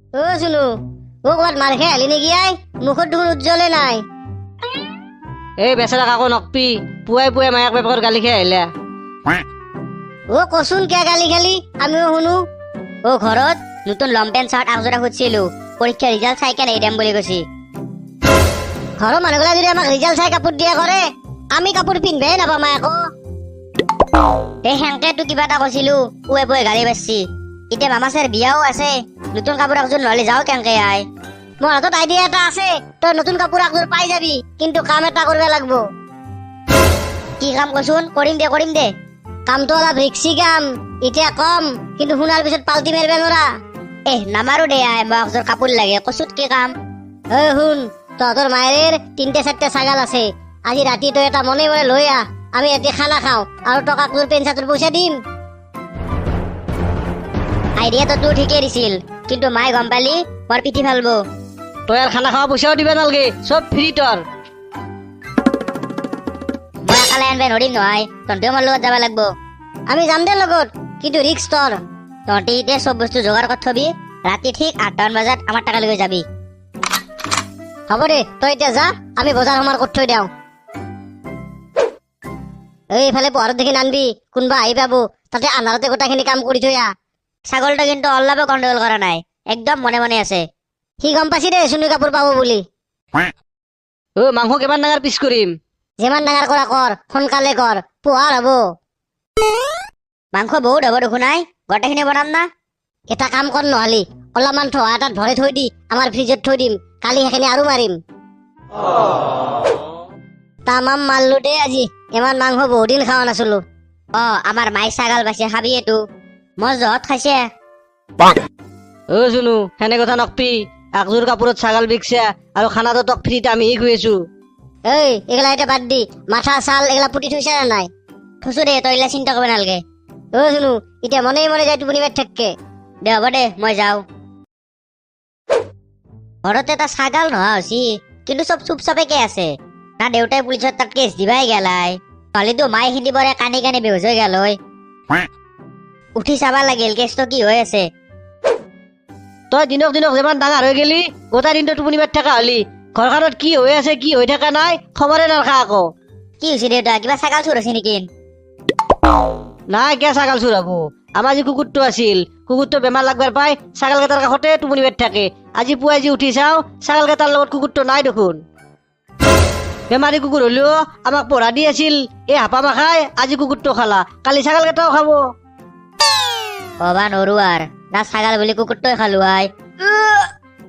অ চুনু, অ ক'ৰবাত মাৰ খাই আহিলি নেকি আই? মুখত দেখোন উজ্জ্বলে নাই। এই বেচেৰা কাকো নকপি, পুৱাই পুৱাই মায়াক বাপেকৰ গালি খাই আহিলা। অ কচোন কিয় গালি খালি, আমিও শুনো। অ ঘৰত নতুন লং পেণ্ট চাৰ্ট একযোৰা খুজিছিলো, পৰীক্ষাৰ ৰিজাল্ট চাই কেনে দিম বুলি কৈছি। ঘৰৰ মানুহগিলা যদি আমাক ৰিজাল্ট চাই কাপোৰ দিয়া কৰে, আমি কাপোৰ পিন্ধিবাই নাপাম আকৌ। এই সেনকেতো কিবা এটা কৈছিলো, পুৱাই পুৱাই গালি পাৰছি। এতিয়া মামা ছাৰ বিয়াও আছে, নতুন কাপোৰ একযোৰ নহ'লে যাওঁ কেনকে আই? মোৰ হাতত আইডিয়া এটা আছে, তই নতুন কাপোৰ একযোৰ পাই যাবি, কিন্তু কাম এটা কৰিব লাগব। কি কাম কচোন? কৰিম দে, কৰিম দে। কামটো অলপ ৰিক্সি কাম, এতিয়া কম, কিন্তু শুনাৰ পিছত পাল্টি মাৰিব নোৱাৰা। এহ নামাৰো দে আই, মই একযোৰ কাপোৰ লাগে, কচোন কি কাম? ঐ শুন, তহঁতৰ মায়েৰ তিনটে চাৰিটা ছাগাল আছে, আজি ৰাতি তই এটা মনে মনে লৈ আহ, আমি ৰাতি খানা খাওঁ আৰু টকা তোৰ পেণ্ট চাৰ্টৰ পইচা দিম। আইডিয়াটো তোৰ ঠিকেই দিছিল, কিন্তু মায়ে গম পালি মোৰ পিঠি ফালব। তই আৰু খানা খাৱা পইচাও দিব নালাগে, চব ফ্ৰী তোৰ। মই অকলে আনবে নৰিম নহয়, তহঁতেও মোৰ লগত যাব লাগব। আমি যাম দে লগত, কিন্তু ৰিক্স তোৰ। তহঁতি এতিয়া চব বস্তু যোগাৰ কৰি থবি, ৰাতি ঠিক 8টামান বজাত আমাৰ টাকালৈ যাবি। হ'ব দে, তই এতিয়া যা, আমি বজাৰ সমাৰ কৰি থৈ দিওঁ। এই এইফালে পোহাৰত দেখি নানবি, কোনোবা আহি পাব, তাতে আন্ধাৰতে গোটেইখিনি কাম কৰি থৈ আহ। ছাগলটো কিন্তু অলপো গণ্ডগোল কৰা নাই, একদম মনে মনে আছে। সি গম পাইছি দে চুনি কাপোৰ পাব বুলি। অ মাংস কিমান ডাঙৰ পিচ কৰিম? যিমান ডাঙৰ কৰা কৰ, সোনকালে কৰ, পোহাৰ হ'ব। মাংস বহুত হ'ব দেখোন আই, গোটেইখিনি বনাম না? এটা কাম কৰ নহ'লে, অলপমান থোৱা এটাত ভৰাই থৈ দি, আমাৰ ফ্ৰিজত থৈ দিম, কালি সেইখিনি আৰু মাৰিম। তামাম মাৰলো দেই আজি, ইমান মাংস বহুদিন খোৱা নাছিলো। অ আমাৰ মায়ে ছাগাল পাইছে, খাবি এইটো, মই জহত খাইছে। অ চুনু, সেনে কথা নকপি, একযোৰ কাপোৰত ছাগাল বিকছা আৰু খানাটো তোক ফ্ৰীতে আমিহে খুৱাইছো। এই এইগিলা এতিয়া বাদ দি, মাথা চাল এইগিলা পুতি থৈছা নে নাই? থৈছো দে, তই এইগিলা চিন্তা কৰিব নালাগে। অ চুনু, এতিয়া মনে মনে যাই টোপনি মাৰি থাককে। দে হ'ব দে, মই যাওঁ। ঘৰত এটা ছাগাল নোহোৱা হৈছি, কিন্তু চব চুপ চাপেকে আছে। না দেউতাই পুলিচত তাত কেছ দিবাই গেলাই, নহ'লেতো মায়ে সিদিবৰে কানি কানি বেহুচ হৈ গেল হয়। উঠি চাবা লাগিল কেছটো কি হৈ আছে। তই দিনক দিনক যিমান ডাঙৰ হৈ গেলি, গোটেই দিনটো টোপনি মাৰি থকা হলি, ঘৰখনত কি হৈ আছে কি হৈ থকা নাই খবৰে নাৰাখা আকৌ। কি হৈছে দেউতা, কিবা ছাগাল চুৰ হৈছে নেকি? নাই, কিয় ছাগাল চুৰ হ'ব? আমাৰ যি কুকুৰটো আছিল, কুকুৰটো বেমাৰ লাগবাৰ পাই ছাগাল কেইটাৰ কাষতে টোপনি মাৰি থাকে। আজি পুৱাই যি উঠি চাওঁ, ছাগাল কেইটাৰ লগত কুকুৰটো নাই দেখোন। বেমাৰী কুকুৰ হ'লেও আমাক পঢ়া দি আছিল, এই হাপা মাখাই আজি কুকুৰটো খালা, কালি ছাগাল কেইটাও খাব। কবা নৰো আৰ, না ছাগাল বুলি কুকুৰটোৱে খালো আই।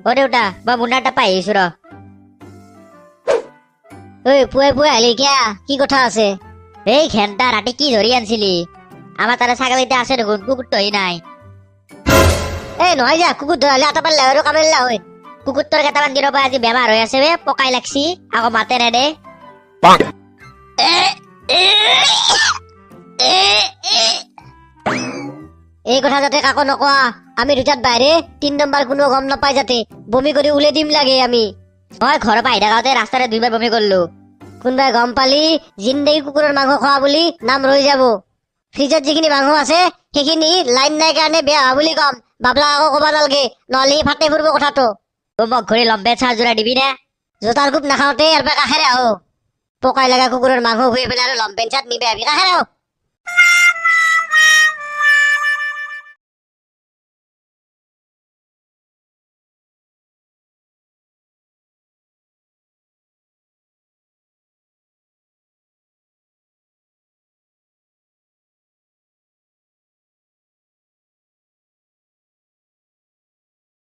অ দেউতা, মই মোনাৰ এটা পাই আহিছো ৰ। ঐ পুৱাই পুৱাই আহিলি কিয়া, কি কথা আছে? এই ঘেণ্টা ৰাতি কি ধৰি আনছিলি? আমাৰ তাৰে ছাগাল কেইটা আছে দেখোন, কুকুৰটোহে নাই। এই নহয় যা, কুকুৰ ধৰালে আটা পাৰিলে আৰু কামেলা হয়। কুকুৰটোৰ কেইটামান দিনৰ পৰা আজি বেমাৰ হৈ আছে বে, পকাই লাগছি, আকৌ মাতে নেদে। এই কথা যাতে কাকো নকোৱা, আমি দুটাত বাহিৰে 3 নম্বৰ কোনো গম নাপায় যাতে, বমি কৰি উলাই দিম লাগে আমি। মই ঘৰৰ পৰা আহি থাকোঁতে ৰাস্তাতে 2বাৰ বমি কৰিলো। কোনোবাই গম পালি জিন্দেগী কুকুৰৰ মাংস খোৱা বুলি নাম ৰৈ যাব। ফ্ৰিজত যিখিনি মাংস আছে সেইখিনি লাইন নাই কাৰণে বেয়া হোৱা বুলি কম, বাবলা আকৌ ক'ব নালাগে, নহ'লে সি ফাটে ফুৰিব কথাটো। অ, মোক ঘূৰি লম্পেণ্ট চাৰ্ট যোৰা দিবি নে? জোতাৰ কোব নাখাওঁতে ইয়াৰ পৰা কাষেৰে আহো। পকাই লগা কুকুৰৰ মাংস খুৱাই পেলাই আৰু লম্পেণ্ট চাৰ্ট নিবি আহিবি, কাষেৰে আহো।